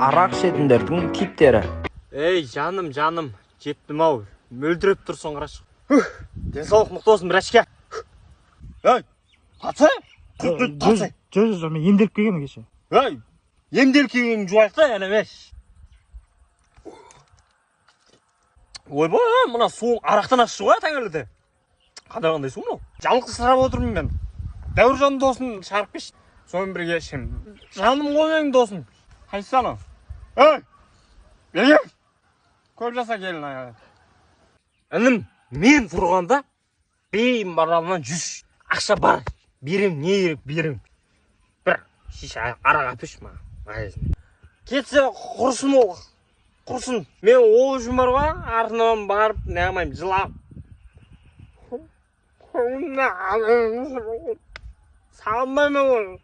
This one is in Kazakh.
Арақ ішетіндердің типтері. Ей, жаным, жаным, жеттім ау, мөлдіреп тұрсың, қарашы. Денсаулық мықты болсын, братишка. Ей, қатса? Қатса. Жоқ, жоқ, мен емделіп келгенмін кеше. Ей, емделіп келгенін жуайық та, әне. Ойбай, мына суың арақтан ащы ғой, таңертең. Қандай қандай су мынау? Жалғызсырап отырмын мен. Дәуіржан досын шығарып келші. Сонымен бірге ішемін. Жаным ғой менің досым. Қайсысы анау? Ей! Беге! Көп жаса келін аяғы. Інім, мен тұрғанда беймаралынан 100 ақша бар. Берем, не керек берем. Бір шише арақ әперші маған магазиннен. Кетсе құрысын ол. Құрысын. Мен ол үшін бар ғой, артынан барып неғылмаймын, жылап. Салмаймын оны.